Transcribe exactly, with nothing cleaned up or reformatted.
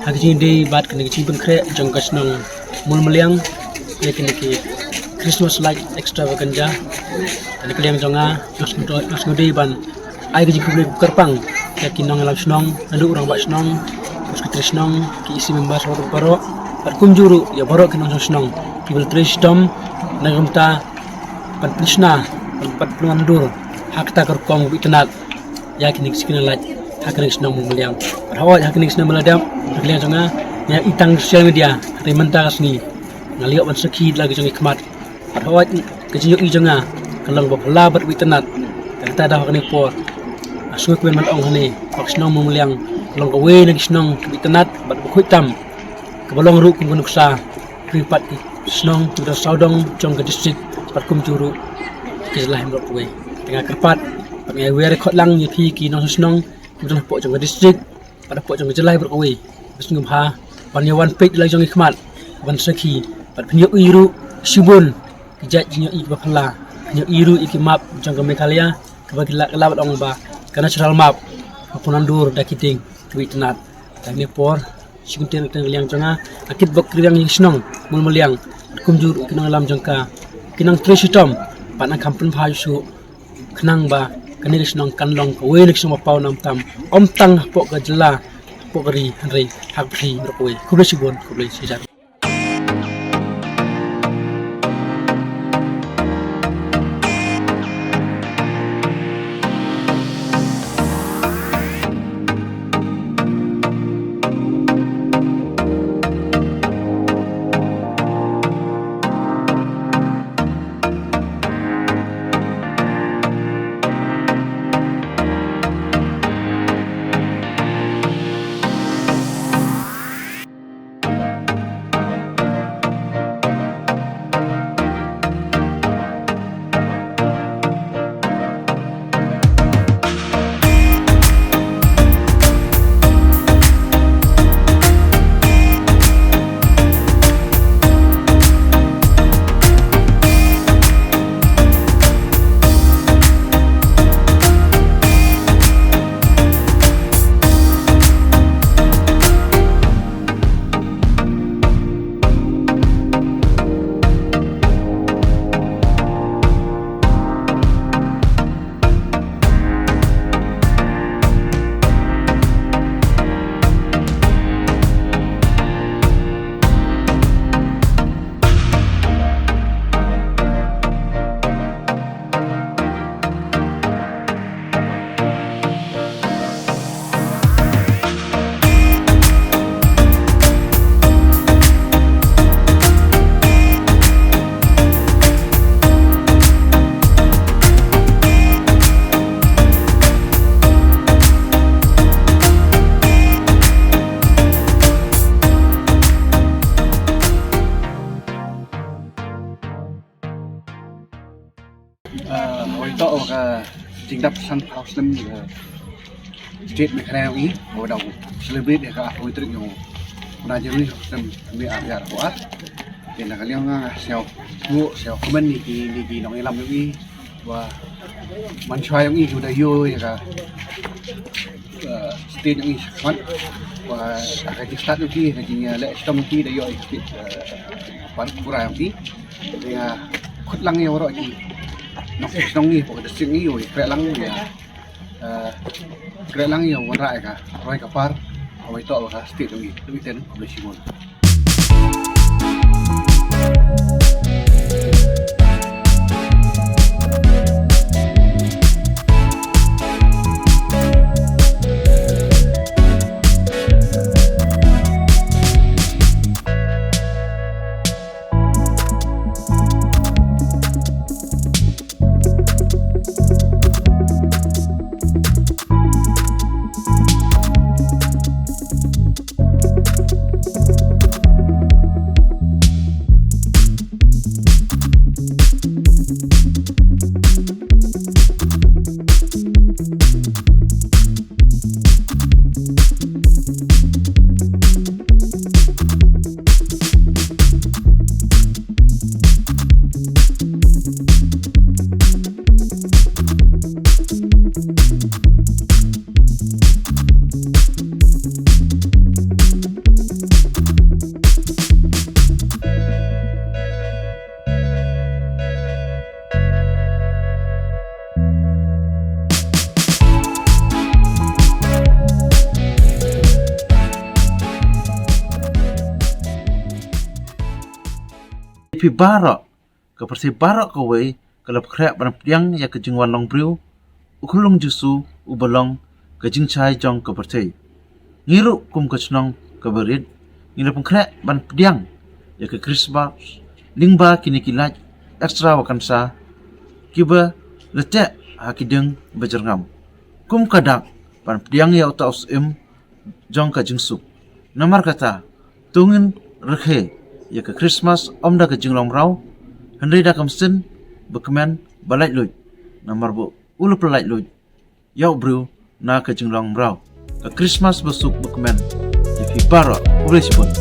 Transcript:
Ha ka jingïadei bad kane ka jingpynkhreh jong ka shnong Mulmylliang ïa kine ki Christmas light extravaganza, kane ka liang jong nga nga sngewdei ban ai ka jingkhublei kyrpang ïa ki nongïalam shnong, naduh u rangbah shnong, u secretary shnong, ki E C member baroh, bad kumjuh ruh ïa baroh ki nongshong shnong kiba la trei shitom na ka bynta ban pynshna, ban, ban pynwandur ha kata ka rukom kaba itynnad ïa kine ki signal light ha kane ka shnong Mulmylliang. Bad hooid, ha kane ka shnong Mulmylliang, ha ka liang jong nga, nga ïohi tang social media, hynrei mynta ka sngi nga la ïoh ban sakhi da la ki jong ki khmat. Bad hooid, ka jingïohi jong nga ka long ba phylla bad ba itynnad. Te kata daw ha kane ka por nga sngewkmen ban ong hangne ba ka shnong Mulmylliang ka long kawei na ki shnong kiba itynnad bad ba khuid tam, kaba long ruh kum ka nuksa ri pat ki shnong kiba don sawdong jong ka district bad kumjuh ruh ki jylla hi baroh kawei. Te nga kyrpad bad nga ïawer khot lang ïa phi ki nongshong shnong kiba don hapoh jong ka district bad hapoh jong ka jylla hi baroh kawei, ba sngewbha ban ïa wan peit da la ki jong ki khmat, ban sakhi bad phin ïohi ruh shibun ki jait jingïohi kiba phylla. Phin ïohi ruh ïa ki map jong ka Meghalaya kaba ki la, la ban ong ba ka natural map, ka pynwandur da ki dieng kiba itynnad. Te ha kane ka por, shi kyntien kyntien ka liang jong nga, nga kitbok kyrwiang ïa ka shnong Mulmylliang, kumjuh ruh ki nongïalam jong ka, ki nongtrei shitom bad nang kham pynbha shuh, khnang ba kane ka shnong kan long kawei na ki shnong ba paw nang tam, ym tang hapoh ka jylla, hapoh ka ri, hynrei ha ka pyrthei baroh kawei. Khublei shibun, khublei shihajar. Ah, hoi to ka jingdap san phaw snem, ah, state Meghalaya i, ba dang celebrate ka hoi trik yong na jeri snem me ar yar ko ah. Te na ka liang nga sñiaw, sñiaw, sñiaw kmen ni ki, ni ki nongïalam yong i, wa man shwa yong i, ki da yo ya ka, eh, state yong i shakmat, wa ka jingstad yong i, ka jing, eh, leh shitom yong i, da yo i, eh, par kura yong i. Ïa, khut lang ïa waroh ki nongshong shnong ngi, hapoh ka district ngi, ïa, kreh lang ïa, Kren lang ïa u wanrah ïa ka roi ka par, kawei toh ka state jong ngi, Ri Ten, khublei shibun. Phi baroh, ka pyrthei baroh kawei ka la pynkhreh ban pdiang ïa ka jingwan long briew u khyllung Jisu uba long ka jingshai jong ka pyrthei. Ngi ruh kum ka shnong kaba rit ngi la pynkhreh ban pdiang ïa ka Christmas lyngba kine ki light extravaganza kiba la teh ha ki dieng ba jyrngam kum ka dak ban pdiang ïa uta u syiem jong ka jingsuk. Namar kata, to ngin rakhe ïa ka Christmas ym da ka jinglong mraw, hynrei da ka mynsiem ba kmen ba laitluid. Namar ba u la pyllait luid ïa u briew na ka jinglong mraw. Ka Christmas ba suk ba kmen ïa phi baroh. Khublei shibun.